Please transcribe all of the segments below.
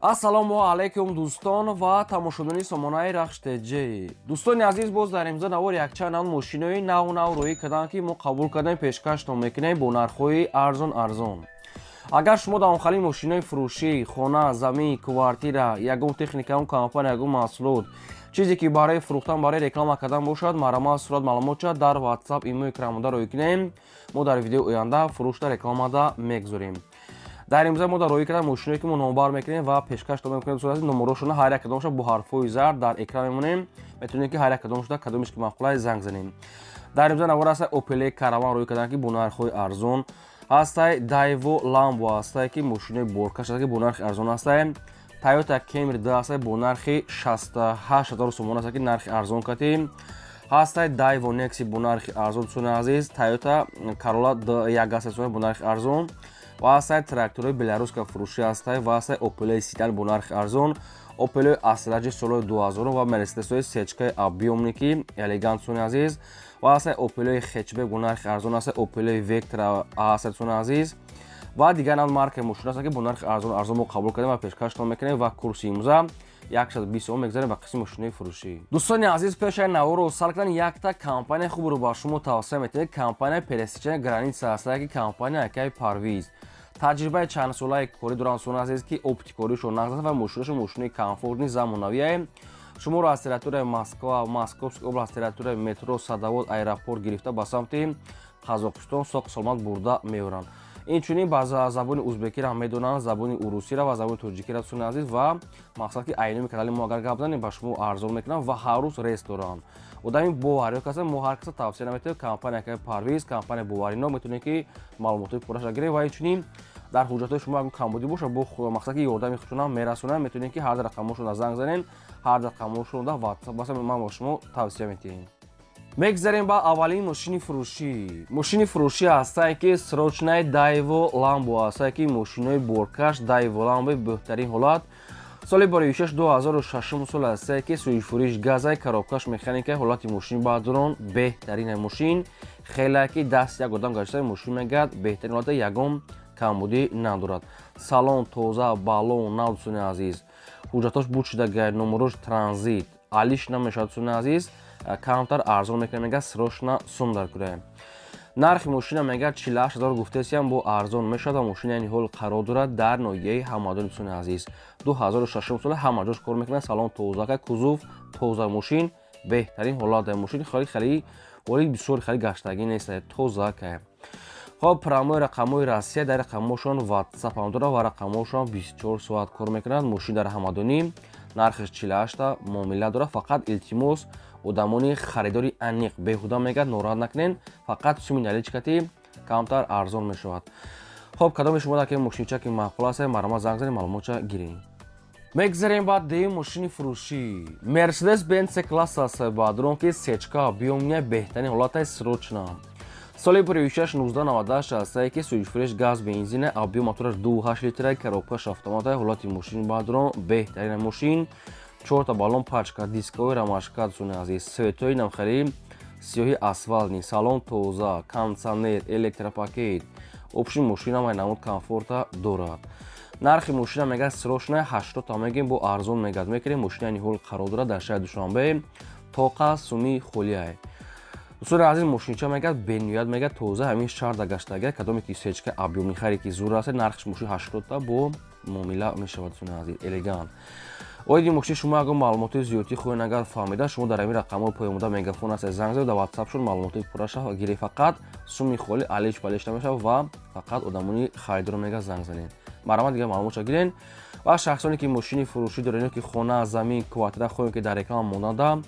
Ассалому алайкум, дӯстон ва тамошобинони сомонаи Рахш ТЖ. Дӯстони азиз, боз дар имзо навор якчанд нав мошинои наву нав роҳӣ карданд, ки мо қабул кардем, пешкаштон мекунем бо нархҳои арзон арзон. Агар шумо дар онхали мошинои фурӯшӣ, хона, замин, квартира, ягон техника, ягон компания, ягон маҳсулот, чизе ки барои фурӯхтан, барои реклама кардан бошад, марҳамат, сурат, маълумотча дар WhatsApp, имо, экранмода роҳӣ кунем. Мо дар видеои оянда фурӯшда, рекламада мегузорем. Дар имрӯза мо дар роҳӣ кардан мошиное, ки мо номбар мекунем ва пешкаш дода мекунем, дӯстони азиз, номерошона ҳар як кадомаша бо ҳарфҳои зард дар экран мемонем. Метавонем, ки ҳар як кадомашуда, кадомеш ки маъқулай, занг занем. Дар имрӯза навор ҳаста Опел Караван роҳӣ кардан, ки бо нархҳои арзон ҳастай, Дайво Ламбо ҳастай, ки мошинои боркаш ҳаст, ки бо нархи арзон ҳастай, Тойота Кемри д ҳастай, бо нархи 68 000 сомон ҳастай, ки нархи арзон кати ҳастай, Дайво Некси бо нархи арзон, дӯстони азиз, Тойота Карола д як ҳастай бо нархи арзон ва ҳастай тракторҳои Беларуска фурӯшӣ ҳастай ва ҳастай Опелои седан бо нархи арзон, Опелои Астраҷи солҳои 2000 ва Мерседесҳои сечкаи объёмный, ки элегант, дӯстони азиз, ва ҳастай Опелои хэтчбек бо нархи арзон ҳастай, Опелои Вектра ҳастай, дӯстони азиз, ва дигар нав маркаи мошин ҳастанд, ки бо нархи арзон арзон мо қабул кардем ва пешкаштон мекунем. Ва курси имрӯза 120 сомон. Мегзарем ба қисми мошинои фурӯшӣ. Дӯстони азиз, пешаи наворро сар кардан якта компания хубро ба шумо тавсия метиҳем. Компания «Пересечения граница» ҳастае, ки компания акаи Парвиз таҷрибаи чандсолаи корӣ доранд, дӯстони азиз, ки опыти коришон нағз аст ва мошинашон мошинои комфортный, замонавие. Шуморо аз территорияи Москва, Московский област, территорияи метро Садовод, аэропорт гирифта, ба самти Қазоқистон соқ саломат бурда меоранд. Инчунин ба забони узбекиро медонанд, забони урусиро ва забони тоҷикиро, дӯстони азиз. Ва мақсад, ки айноми канали мо агар гап занем, ба шумо арзон мекунанд ва ҳар рӯз рейс доранд. Одами боварӣ каса мо ҳар каса тавсия наметавем. Компания ка Парвиз, компания боварино, метавонед, ки маълумотҳои пурраша гиред. Ва инчунин дар ҳуҷҷатҳои шумо ягон камбудӣ бошад, бо мақсад, ки ёрдами худшонам мерасонанд. Метавонед, ки ҳар рақамошонда занг занед, ҳар рақамошонда WhatsApp баса, ман ба шумо тавсия метиҳем. Мегзарем ба аввалин мошини фурӯшӣ. Мошини фурӯшӣ ҳастае, ки срочный Дайво Ламбо ҳастае, ки мошинои боркаш Дайво Ламбо, беҳтарин ҳолат, соли бароишаш 2006 сол ҳастае, ки сӯзишфуриш газай, коробкаш механика, ҳолати мошини баъдурон беҳтарина. Мошин хеле ки даст як одам гаштаи мошин мегардад, беҳтарин ҳолата, ягон камбудӣ надорад. Салон тоза, балон нав, дӯстони азиз, ҳуҷҷатош буд шудагай, номерош транзит, алиш намешавад, дӯстони азиз. Камтар арзон мекунад, мегӯяд, срочно сум дар кура. Нархи мошина, мегӯяд, 48 000 гуфтесиям, бо арзон мешавад. Ва мошина айни ҳол қарор дорад дар ноҳияи Ҳамадон, дӯстони азиз. 2006 сола, ҳама ҷош кор мекунад, салон тозака, кузов тоза, мошин беҳтарин ҳолат. Мошин хеле хеле оли, бисёр хеле гаштагӣ нест, тозака. Хоб, прямой рақамҳои Россия, дар рақамҳошон WhatsApp ҳам дорад ва рақамҳошон 24 соат кор мекунад. Мошин дар Ҳамадонӣ, нархаш 48-та, муомила дорад. Фақат илтимос, одамони харидори аниқ, беҳуда, мегӯяд, нороҳат накунен, фақат суми наличкати камтар арзон мешавад. Хоб, кадоми шумо дар ки мошинча ки маъқул аст, марҳамат, занг занед, маълумотча гиред. Мегзарем ба дуюм мошини фурӯшӣ. Мерседес Бенц класс аст, баъдрон, ки сечка объёмный, беҳтарин ҳолатай, срочно, соли бароишаш 1998 ҳастае, ки сӯзишфуриш газ, бензина, объём мотораш 2,8 литра, коробкаш автомата, ҳолати мошини баъдрон беҳтарина. Мошин чорта балон, пачка, дисковой, рамашка, дӯстони азиз, цветои намхари сиёҳи асфалтный, салон тоза, кондитсионер, электропакет, общий мошина май намуд комфорта дорад. Нархи мошина, мегӯяд, срочно 80 та мегӯем, бо арзон мегӯяд, мекунем. Мошина ниҳол қарор дорад дар шаҳри Душанбе, тоқа суми холияй. Дӯстони азиз, мошинча, мегӯяд, бениҳоят, мегӯяд, тоза, ҳамин шаҳрда гаштага. Кадоме ки сечка объёмный харе, ки зур аст, нархиш мошин 80 та, бо муомила мешавад, дӯстони азиз, элегант. Оиди мошин шумо ягон маълумоти зиёдтӣ хоҳед агар фаҳмида, шумо дар ҳамин рақамҳои поёмода мегафон аст, занг занед, дар ватсапшон маълумоти пурра шава гиред. Фақат суми холи, алиш палиш намешавад ва фақат одамони харидоро, мега, занг занед, марҳамат, дигар маълумотша гирен. Ва шахсоне ки мошини фурӯшӣ доред, ки хона, замин, квартира хоҳем, ки дар реклама монанда,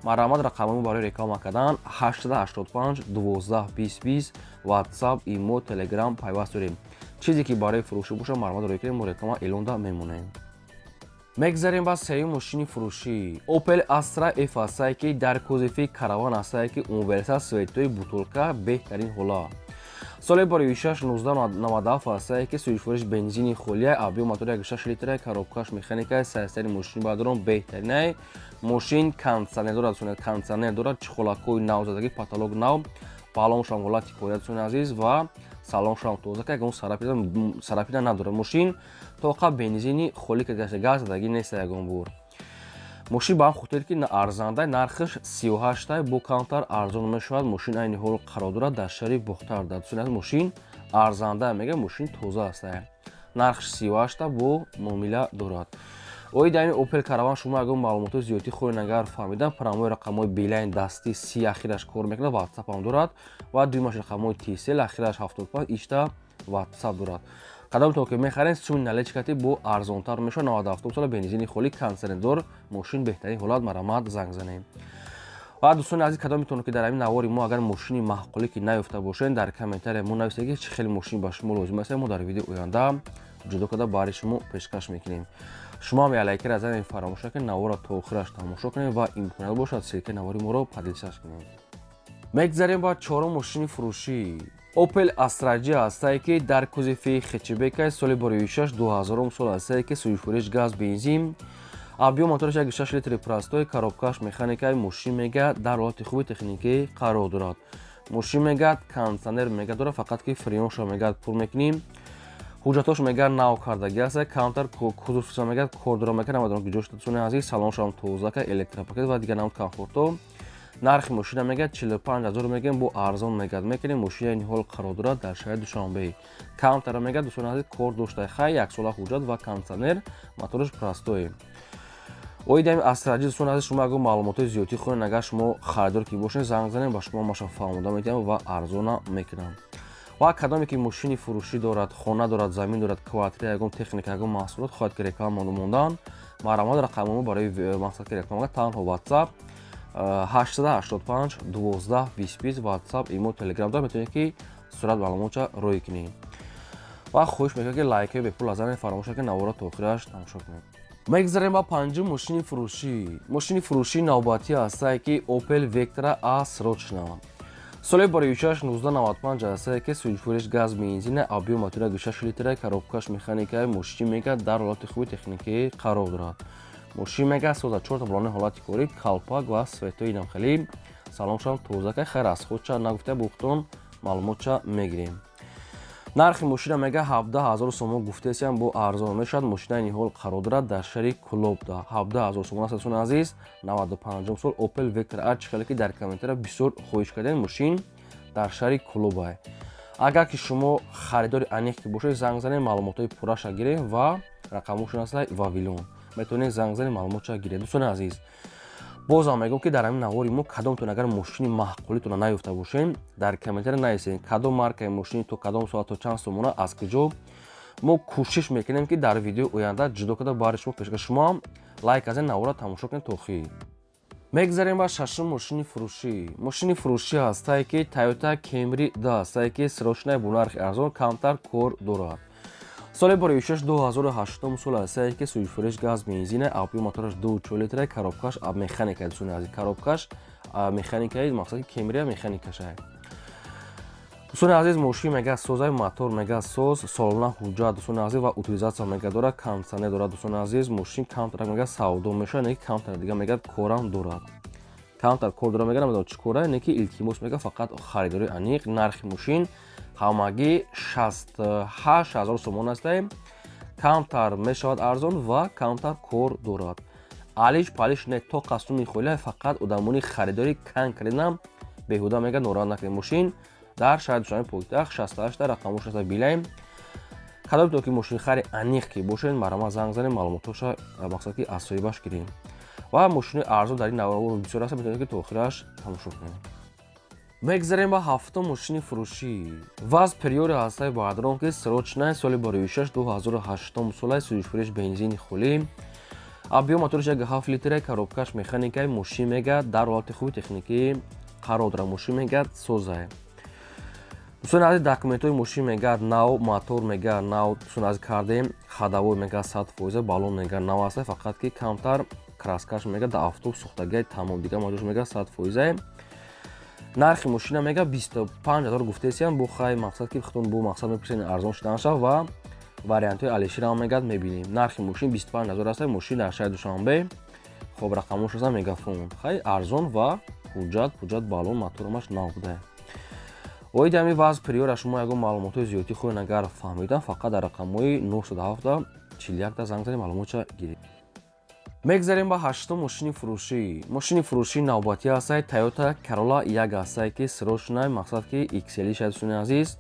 марҳамат, рақамҳои барои реклама кардан 885 12 20 20, WhatsApp, имо, Telegram пайваст дорем. Чизе ки барои фурӯшӣ бошад, марҳамат, роҳӣ кунем, мо реклама эълонда мемонем. Мегзарем ба сеюм мошини фурӯшӣ. Opel Astra F ҳастае, ки дар кузови караван ҳастае, ки универсал, цветои бутылка, беҳтарин ҳола, соли бароишаш 1997 ҳастае, ки сӯзишвориш бензини холия, объём мотор 1,6 литра, коробкаш механика, сарсари мошини баъдорон беҳтаринай. Мошин кондитсионер дорад, кондитсионер дорад, чехолакҳои нав задагӣ, потолок нав, балоншам ҳолати кория, дӯстони азиз, ва салоншам тоза, ки ягон царапина надорад. Мошин Тоқа бензини холӣ кардааст, газ задагӣ нест ягон бор. Мошин ба ҳам хотир ки арзанда, нархаш 38, бо камтар арзон мешавад. Мошин айни ҳол қарор дорад дар шаҳри Бохтар. Дӯстони азиз, мошин арзанда мега, мошин тоза аст. Нархш 38 бо муомила дорад. Оид ҳамин Opel Caravan шумо ягон маълумотҳои зиёдтӣ хоҳед агар фаҳмидан, прямой рақамҳои Билайн дастӣ 30 ахираш кор мекунад, WhatsApp ҳам дорад ва дуюмаш рақамҳои Tcell ахираш 75 ишта WhatsApp дорад. Кадомтон ки мехаред, суми наличка ти бо арзонтар мешавад. 97 сола, бензини холӣ, кондиционердор, мошин беҳтарин ҳолат, марамат занг занем. Ва дӯстони азиз, кадометон ки дар ҳамин навори мо агар мошини маъқулӣ ки наёфта бошед, дар комментария мо нависед, ки чӣ хеле мошин ба шумо лозим аст, мо дар видеои оянда ҷудо карда барои шумо пешкаш мекунем. Шумо ҳам лайкера занед, фаромӯш накунед, наворро то охираш тамошо кунед ва имконият бошад, ссылка и навори моро поделиться кунед. Мегзарем ба чорум мошини фурӯшӣ. Opel Astra J ҳастае, ки дар кузови хэтчбека, соли 2006, 2000 сол ҳастае, ки сӯзишвориш газ, бензин, объём мотораш 1,6 литри простой, коробкаш механикаи. Мошин мега дар ҳолати хуби техникӣ қарор дорад. Мошин мега кондиционер мега дорад, фақат ки фреонша мега пур мекунем. Ҳуҷҷатош мега нав кардагӣ аст, камтар кузовша мега кор дора, мега намедонам ки ҷош. Дӯстони азиз, салоншам тозака, электропакет ва дигар намуд комфорто. Нархи мошина мега 45 ҳазор мегӯем, бо арзон мегад мекунем. Мошина ин ҳол қарор дорад дар шаҳри Душанбе. Камтара мега, дӯстони азиз, кор дошта, хай яксола ҳуҷҷат ва кондиционер, мотораш простой. Оид ҳамин Астра J, дӯстони азиз, шумо ягон маълумотҳои зиёдтӣ хоҳед, агар шумо харидор ки бошед, занг занед, ба шумо маша фаҳмода метиҳам ва арзона мекунам. Ва кадоме ки мошини фурӯшӣ дорад, хона дорад, замин дорад, квартира, ягон техника, ягон маҳсулот хоҳад ки реклама мондан, марҳамат, рақамҳо барои мақсад ки реклама танҳо WhatsApp 885 12 20 WhatsApp, имо, Telegram дорад, метавонед ки сурат маълумотша рӯй кунед. Ва хоҳиш мекунам, ки лайкҳои бепул аз фаромӯш накунед, наворро то охираш тамошо кунед. Мегзарем ба панҷум мошини фурӯшӣ. Мошини фурӯшии навбатӣ ҳастае, ки Opel Vectra A срочная, соли 2006, 1995 ҳастае, ки сӯзишвориш газ, бензина, объём мотора 6 литра, коробкаш механикаи. Мошин мега дар ҳолати хуби техникӣ қарор дорад. Мошин мега соза, чорта балони ҳолати корӣ, калпак ва светои намхелӣ, салоншам тозака. Хайр, аз худча нагуфта, бухтон маълумотча мегирем. Нархи мошина мега 17 000 сомон гуфтесиам, бо арзон мешавад. Мошина ниҳол қарор дорад дар шаҳри Кулобда. 17 000 сомон аст, дӯстони азиз. 95 сол Opel Vectra A, чӣ хеле ки дар комментария бисёр хоҳиш кардем, мошин дар шаҳри Кулоба. Агар ки шумо харидори аниқ ки бошед, занг занед, маълумотҳои пурраша гирем ва рақамошон аст Вавилон, метавонед занг занед, маълумотша гиред. Дӯстони азиз, бозам мегӯм, ки дар ҳамин навори мо кадомтон агар мошини маъқулитона наёфта бошем, дар комментария нависед, кадом маркаи мошини, то кадом соат, то чанд сомона, аз куҷо. Мо кӯшиш мекунем, ки дар видеои оянда ҷудо карда барои шумо пешкаш. Шумо ҳам лайк аз ин навора тамошо кунед то охир. Мегзарем ба шашум мошини фурӯшӣ. Мошини фурӯшӣ ҳастае, ки Toyota Camry 2 ҳастае, ки срочная, бо нархи арзон, камтар кор дорад. Соли 2006, 2008 сол ҳастае, ки сӯзишвориш газ, бензина, объём мотораш 2,4 литра, коробкаш механика. Дӯстони азиз, коробкаш механикаи, мақсади Кемрия механикаша. Дӯстони азиз, мошин мега созай, мотор мега соз, солона ҳуҷҷат, дӯстони азиз, ва утилизация мега дорад, кондиционер дорад. Дӯстони азиз, мошин камтар мега савдо мешавад, не ки камтар дига мега корам дорад, камтар кор дорад, мега намедонам чӣ кора, не ки илтимос мега фақат харидори аниқ. Нархи мошин ҳамагӣ 68 000 сомон астае, камтар мешавад арзон ва камтар кор дорад. Алиш палиш не, то қасуми холя, фақат одамони харидори конкретно беҳуда мега нороҳат накунед. Мошин дар шаҳри Душанбе пойтахт, 68 рақамош аста Билайн. Кадомто ки мошинхари аниқ ки бошед, марҳамат, занг занед, маълумотҳоша мақсад ки аз соҳибаш гирем. Ва мошини арзон дар ин навор бисёр аст, метавонед ки то охираш тамошо кунед. Мегзарем ба ҳафтум мошини фурӯшӣ. ВАЗ Приора ҳастаи баъдрон, ки срочная, соли 2006, 2008 солаи, сӯзишвориш бензини холӣ, объём моториш 1,7 литра, коробкаш механикаи. Мошин мега дар ҳолати хуби техникӣ қарор дорад. Мошин мега созае, дӯстони азиз. Документҳои мошин мега нав, мотор мега нав, дӯстони азиз, кардем, ходовой мега 100%, баллон мега нав аста, фақат ки камтар краскаш мега дар автобус сӯхтагиай, тамом, дига маҷош мега 100%. Нархи мошина мега 25 000 гуфтесиям, бо хай мақсад ки худтон бо мақсад мепурсед, арзон шуданша ва вариантҳои алиширам мегад мебинем. Нархи мошин 25 000 аста. Мошин дар шаҳри Душанбе. Хоб, рақамош аста Мегафон. Хай, арзон ва ҳуҷҷат пуҷҷат, баллон, моторамаш нав буда. Оиди ҳамин ВАЗ Приора шумо ягон маълумотҳои зиёдтӣ хоҳед агар фаҳмидан, фақат дар рақамҳои 907. 41 та занг занед, маълумотша гиред. Мегзарем ба ҳаштум мошини фурӯшӣ. Мошини фурӯшии навбатӣ ҳастае Toyota Corolla 1 ҳастае, ки срочный, мақсад ки XL шад, дӯстони азиз.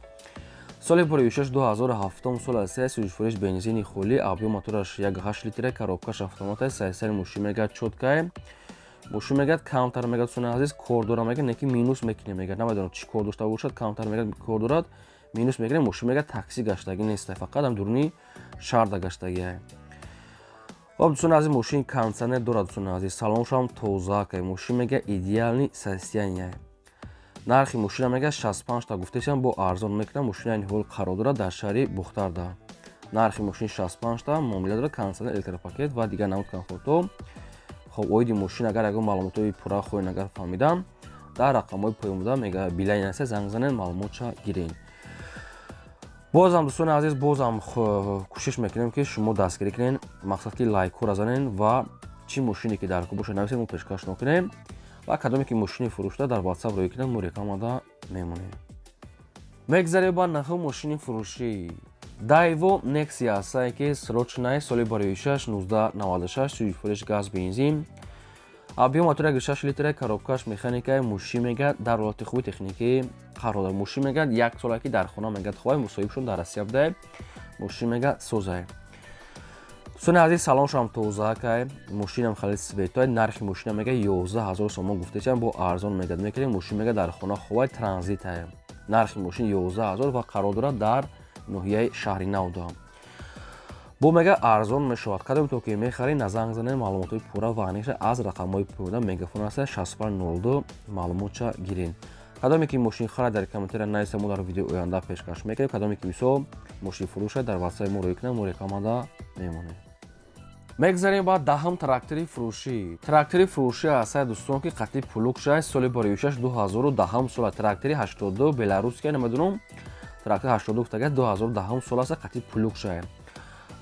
Соли 96 2007 сол ҳастае, сӯзишвориш бензини холӣ, объём мотораш 1,8 литра, коробкаш автомат, сайсари мошин мегӯяд чёткае. Мошин мегӯяд камтар мегӯяд, дӯстони азиз, кор дора мегӯяд, не ки минус мекунем мегӯяд, намедонам чӣ кор дошта бошад, камтар мегӯяд кор дорад, минус мекунем. Мошин мегӯяд такси гаштагӣ нест, фақат ҳам дуруни шаҳрда гаштагиае. Хоб, дӯстони азиз, мошин кондитсионер дорад, дӯстони азиз, салоншам тоза кай, мошин мегӯяд идеальный состояние. Нархи мошина мегӯяд 65 та гуфтесиам, бо арзон мекунам. Мошина айни ҳол қарор дорад дар шаҳри Бухтарда. Нархи мошин 65 та, муомила дорад, кондитсионер, электропакет ва дигар намуд комфортҳо. Хоб, оиди мошин агар ягон маълумотҳои пурра хоҳед агар фаҳмидан, дар рақамҳои поён буда мега билайн аста, занг занед, маълумотша гиред. Бозам, дӯстони азиз, бозам кӯшиш мекунем, ки шумо дастгирӣ кунед, мақсад ки лайкҳоро занед ва чӣ мошине ки дар кор бошад нависед, мо пешкаш мекунем ва кадоме ки мошини фурӯшта дар WhatsApp рӯй кунед, мо рекламада мемонем. Мегзарем ба нӯҳум мошини фурӯшӣ. Daewoo Nexia ҳастае, ки срочный, соли 96 1996, сӯзишвориш газ бензин, объём мотор 1,6 литра, коробкаш механикаи. Мошин мегӯяд дар ҳолати хуби техникӣ қарор дорад. Мошин мегӯяд як сола ки дар хона мегӯяд хоҳай, мусоҳибшон дар Россия будае. Мошин мегӯяд созае. Дӯстони азиз, салоншам тозаакай, мошинам хеле светлый. Нархи мошина мегӯяд 11 000 сомон гуфтесиам, бо арзон мегӯяд мекунем. Мошин мегӯяд дар хона ховай, транзитае. Нархи мошин 11 000 ва қарор дорад дар ноҳияи шаҳри Навда. Бо мега арзон мешавад. Кадом то ки мехарӣ, назанг занед, маълумотҳои пурра ва аниқша аз рақамҳои поёнда мегафон аста 6502 маълумотша гиред. Кадоме ки мошин харад, дар комментария нависа, мо дар видеои оянда пешкаш мекунем. Кадоме ки мисол мошин фурӯшад, дар ватсапи мо рӯй кунад, мо рекламада мемонем. Мегзарем ба даҳум трактори фурӯшӣ. Трактори фурӯшӣ ҳастае, дӯстон, ки қатъи плуг шай, соли 96 2010 сола, трактори 82 беларусская, намедонам, трактори 82 гуфтага, 2010 сол аст, қатъи плуг шай,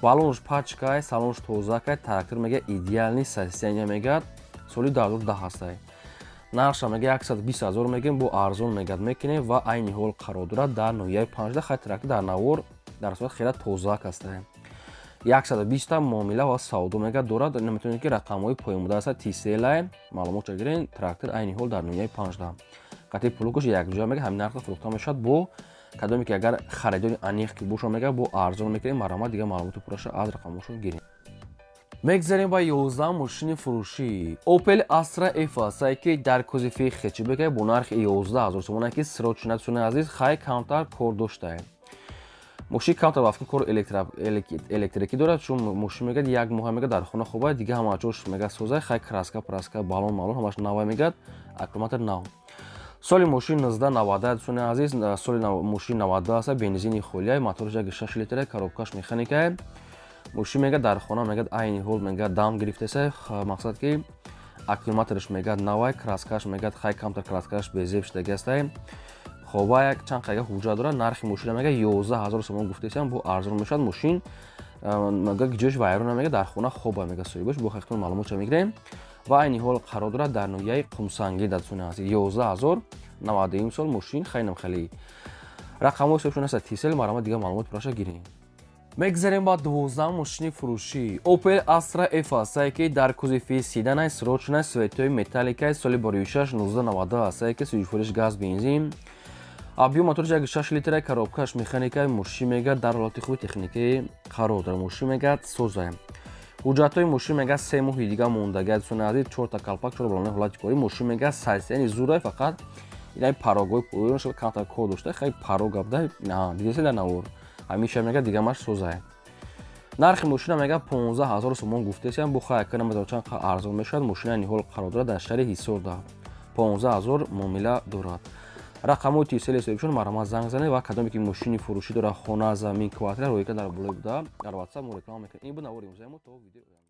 баллонш пачкай, салонш тозакай, трактор мега идеальный состояние мегӯяд, соли 2010 ҳастай. Нархша мега 120 ҳазор мегӯем, бо арзон мегӯяд мекунем ва айни ҳол қарор дорад дар ноҳияи Панҷда. Хай, трактор дар навор дар сурат хеле тозак ҳастай. 120 муомила ва савдо мегӯяд дорад. Наметавонед ки рақамҳои поён буда аста тиселай, маълумотша гирен. Трактор айни ҳол дар ноҳияи Панҷда, қатъи плугаш якҷоя мега ҳамин нархро фурӯхта мешавад. Бо кадоме ки агар харидори аниқ ки боша, мега бо арзон мекунем. Марҳамат, дигар маълумоти пурраша аз рақамҳошон гирем. Мегзарем ба 11 мошини фурӯшӣ. Opel Astra F ҳастае, ки дар кузови хэтчбека бо нархи 11 000 сомона, ки срочно, дӯстони азиз. Хай, камтар кор доштае мошин, камтар вақти кор электрикӣ дорад, чун мошин мегӯяд як моҳа мегӯяд дар хона хобад, дига ҳама ҷош мегӯяд созай. Хай, краска праска, баллон маллон ҳамаш навай, мегӯяд аккумулятор нав. Соли мошин 1990, дӯстони азиз, соли мошин 92 аста, бензини холия, мотораш 1,6 литра, коробкаш механикае. Мошин мегӯяд дар хона мегӯяд айни ҳол мегӯяд дам гирифтеса, мақсад ки аккумулятораш мегӯяд навай, краскаш мегӯяд хай камтар краскаш безеб шудаги астае. Хоба, як чанд қайга ҳуҷҷат дорад. Нархи мошина мегӯяд 11 000 сомон гуфтесиам, бо арзон мешавад. Мошин мегӯяд ҷош вайрона, мегӯяд дар хона хоба, мегӯяд соҳибаш. Бо хехтон маълумотша мегирем ва айни ҳол қарор дорад дар ноҳияи Қумсангӣ, дӯстони азиз. 11 000, 91 сол мошин, хайнам хеле рақамҳои ҳисобшон аст тисел. Марҳамат, дигар маълумот пурраша гирем. Мегзарем ба 12 мошини фурӯшӣ. Opel Astra F ҳастае, ки дар кузови седанай, срочный, цветои металликай, соли 96 1992 ҳастае, ки сӯзишвориш газ бензин, объём мотораш 1,6 литра, коробкаш механикай. Мошин мегӯяд дар ҳолати хуби техникӣ қарор дорад. Мошин мегӯяд созай. Ҳуҷҷатҳои мошин мегӯяд 3 моҳи дига мондагӣ, дӯстони азиз, чорта калпак, чор балони ҳолати корӣ. Мошин мегӯяд состояние зурай, фақат инаи порогҳои поёнаш камтар кор дошта. Хай, порог абда дидеси дар навор ҳамиша, мегӯяд дигамаш созай. Нархи мошина мегӯяд 15 000 сомон гуфтесиам, бо хай ака намедонам чанд арзон мешавад. Мошина ниҳол қарор дорад дар шаҳри Ҳисорда, 15 000 муомила дорад. Рақамҳои тисели ҳисобишон, марҳамат, занг занед ва кадоме ки мошини фурӯшӣ дорад, хона, замин, квартира, рӯйка дар болои буда, дар ватсап мо реклама мекунем. Ин буд навори имрӯзаи мо. То видеои оянда.